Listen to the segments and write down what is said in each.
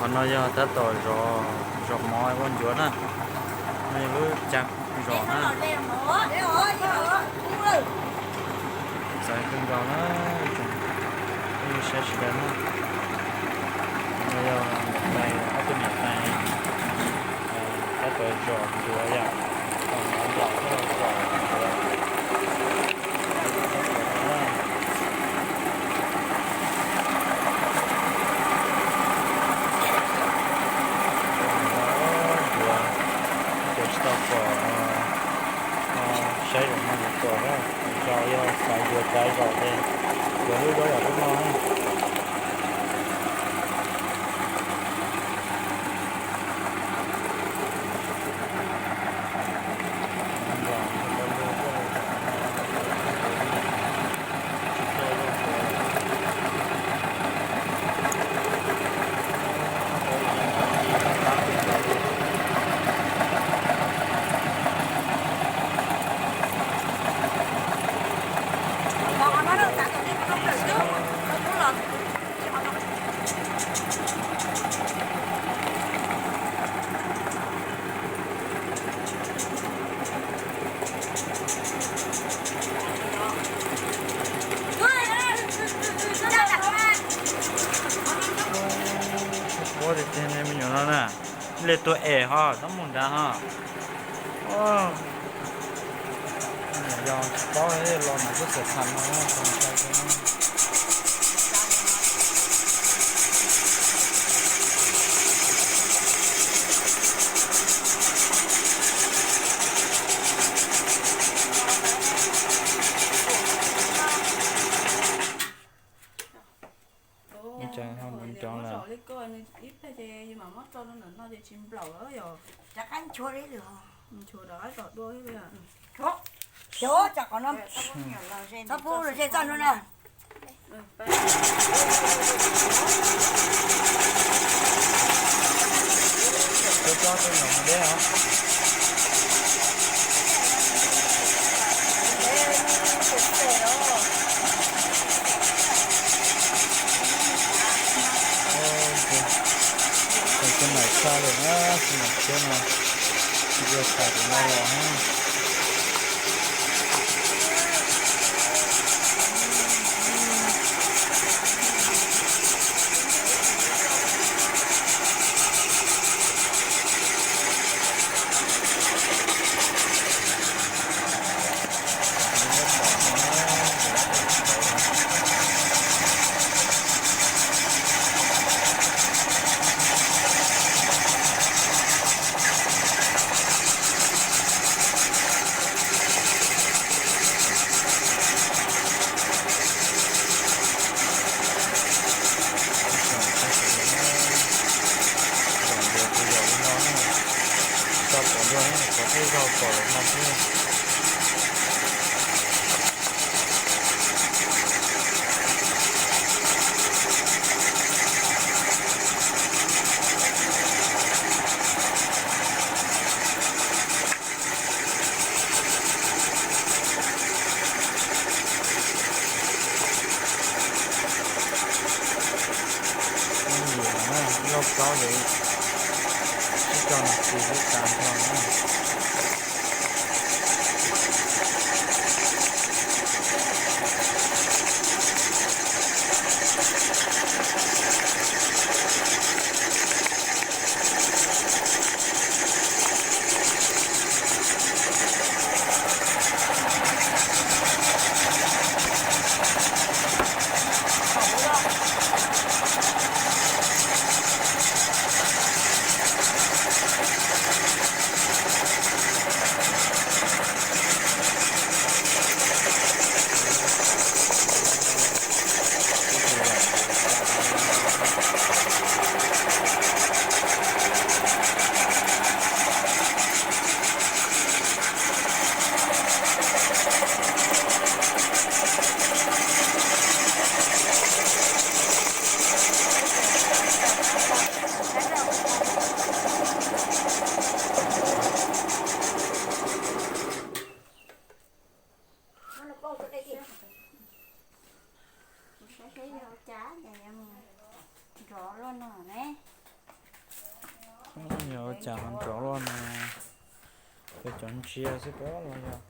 Qhov no yog tab tom zov, zov mov ua ncuav na. No yog lub cag zos na. Txawv kawg nkaus na, saib sawv daws na. No yog niam tais, ob tug niam tais tab tom zov ncuav yom, zov mov nplaum thiab zov ncuav. Ncuav, ncuav tsis tau pom, saib zaum no yuav pom na, zaum yog xav ncuav tsav zaum ces ncuav lub zaub yam lub no na. Ua tiag tiag ne me nyuam no na, ib leeg tuag es ho txhob mus nrad ho. Yog tsis paub los mas kuj xav tham no. Ua cas ho mus nrov lawm? Rov qab nchuav li lwm. Nchuav rov qab tom dua. Xyov, tsam qhov no txhob pub los ze txoj no na. Cov cov tej no deb os. Tus niam xa lawm na, tus niam tshiab no, tsis ua xav tus no los na. Zaum ntawd tus zaum li no na, tsis tau pom dua, pom tej zaug pom lawm no xwb. Ib lauj kaub ces sib cog nws tsis sib tas nrho na. Saib saib yog ua cas ces yuav mus nrov luaj no ne. Yog ua cas ho nrov luaj no? Yog cov ntsia xwb puas los yog?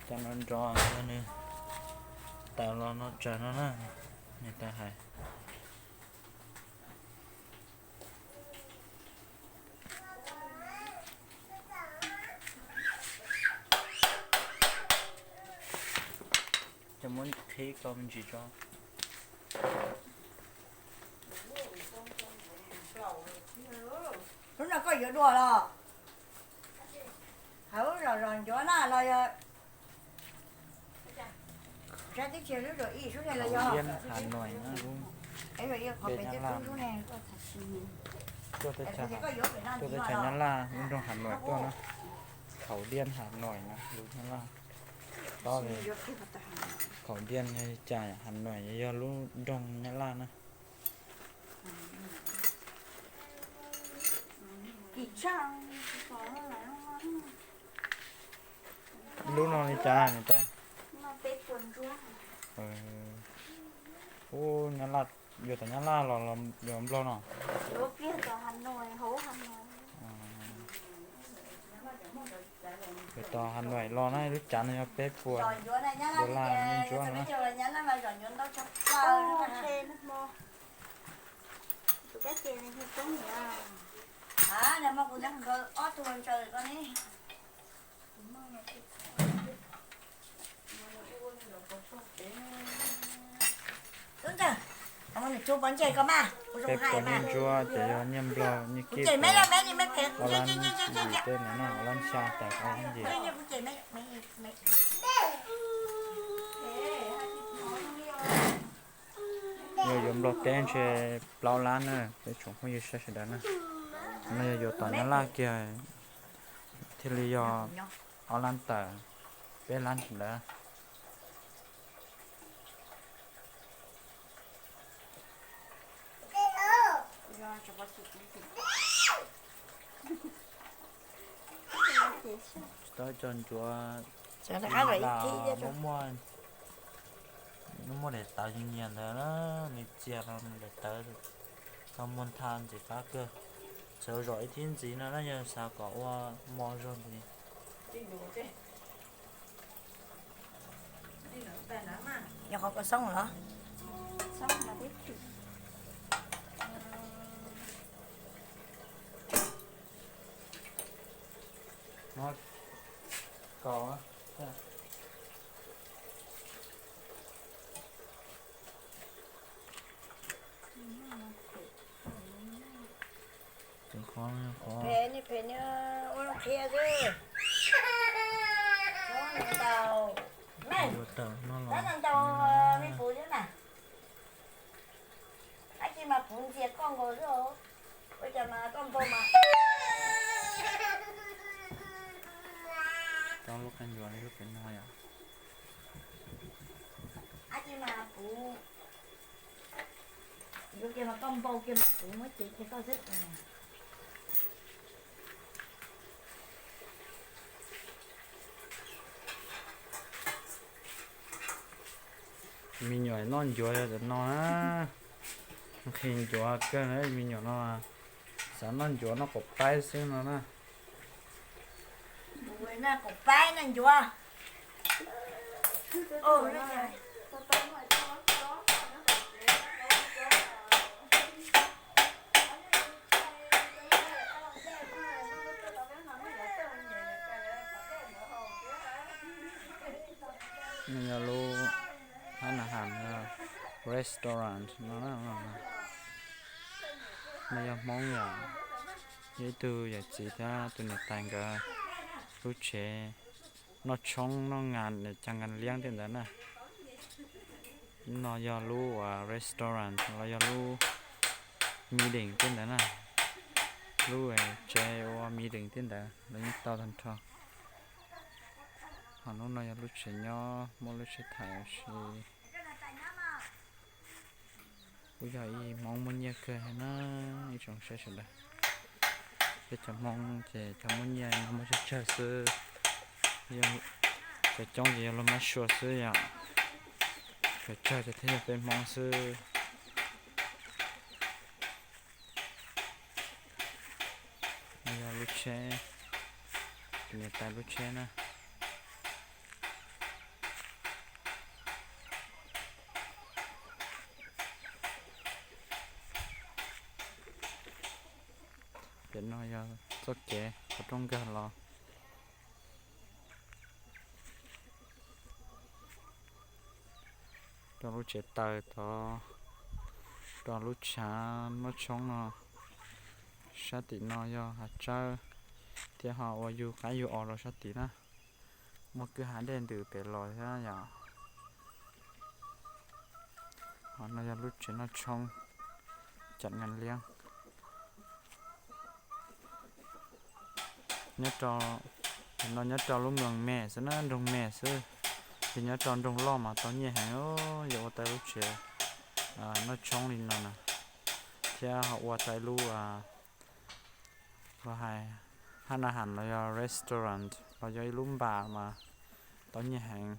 Cas nrov nrov yog nws tawm los no tsawg no na, niam tais hais. Coj muab qhib koj me ntsis tso. Lub no koj yuav dua los? Hauv zos zos ncuav na los yog? Sab teb chaws lub zos ib sub ne los yog? Khauv diab Hà Nội na, lub, qhov pem Nyab Laj, tuaj teb chaws Nyab Laj lub nroog Hà Nội tuaj na. Khauv diab Hà Nội na lub Nyab Laj. Khauv diab li cas Hà Nội yog lub nroog Nyab Laj na. Lub no li cas niam tais? Ub, Nyab Laj, yuav tom Nyab Laj los yuav Nplog no? Yuav tom Hà Nội los na, lub cav no yog peb puas dollar ntsuab na. Peb puas nyiaj ntsuab ces yog nyiaj Nplog nyiaj kib puas ob lab ntawm no, ob lab xya tawm ob lab ntawm. Yog yuav Nplog teb ntshe plaub lab na, peb tsoom phooj ywg sawv daws na. No yog yuav tom Nyab Laj kiag thiaj li yog ob lab tawm peb lab ntawd. Tsis tau cov ncuav muaj, muaj daim tawv nyias nyias ntawd na, nws txias los daim tawv tau muag ntha ntxim qab kawg. Txawm zom ib thib ntxiv no na yog xav kom ua mos zog ntxiv. Yog qhov kua xoob los? Kaus. Phem ni phem ni, ua zoo qhia xwb. Ua tawm no los. Ab tsi mas puv ntxias koj nkaus xwb os. Ua cas mas koj npau mas. Tau lub qe ncuav lub pem no yom. Ab tsi mas puv. Yuav kiag mas koj npau kiag mas kuv muab cev kiag koj xwb. Me nyuam noj ncuav yog cov no na, nqhis ncuav kawg na me nyuam no, xav noj ncuav noj quav paib xwb no na. Quav paib noj ncuav. Nws yog lub hab na has, restaurant no, no yog Hmoob yom, yog ib tug yawm txiv thiab tus niam tais nkawd lub tsev noj tshoob noj ngas cas nkas liab tej ntawd na. No yog lub restaurant los yog lub meeting tej ntawd na, lub tsev ua meeting tej ntawd los yeej tau tag nrho. Ho lub no yog lub tsev nyob muaj lub tsheb thaiv ua si. Kuj yog ib Hmoob muaj nyiaj kawg na, ib tsoom saib sawv daws. Peb cov Hmoob ces cov muaj nyiaj no muaj tsawg tsawg xwb. Yog Cov coob ces yog lub mab sua xwb yom. Cov tsawg ces thiaj yog peb Hmoob xwb. No yog lub tsheb, niam tais lub tsheb na. Pem no yog txoj kev qhov rooj nkag los rau lub tsev taws tod, rau lub tshav noj tshoob no. Sab tim no yog hav tsawb thiab ho ua yug qab yug os rau sab tim na. Muaj kwj ha dej ntws pem los thiab yom. Ho no yog lub tsev noj tshoob cam nyas liab. Nyob rau, no nyob rau lub moos me xwb na, nroog me xwb. Ces nyob rau nroog loj mas tau nyiaj heev, yuav ua tau lub tsev noj tshoob li no na, thiab ho ua tau lub, los hais, hab na has los yog restaurant los yog ib lub npas mas tau nyiaj heev.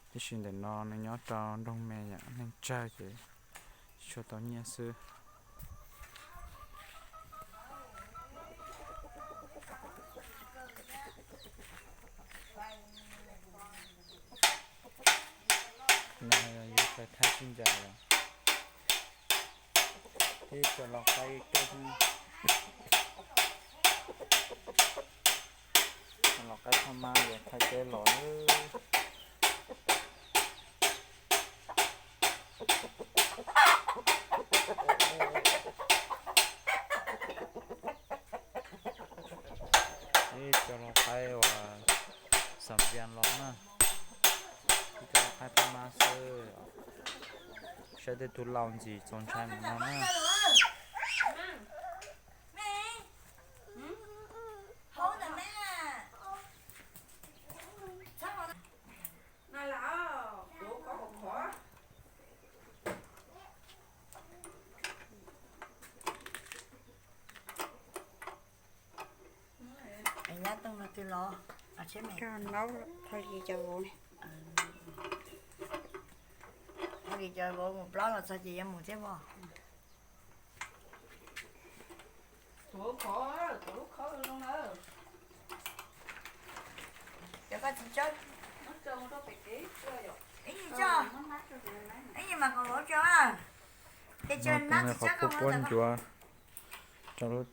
Tiam sis ntawm no nws nyob rau nroog me yom, neeg tsawg ces tsis tshua tau nyiaj xwb. No yog yus thaij sib ncaim os. Ib co los qaib tej, los qaib Phaj Mab yuav thaij teb los. Ib co los qaib uas xam vias los na, ib co los qaib Phaj Mab xwb. Saib tej tug laus ntxim txaus ntshai mus no na. Nyab tooj no twg los? Thaij li cov vauv mus plab los txog ces yuav mus thiab mog. Cov koj tsis tso, ib yim mas kom vauv tso. Ces tso nab tsis tso koj puab ncuav rau lub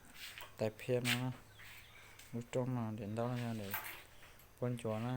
tais phiab no, lub rooj no daim ntaub no yog daim puab ncuav na.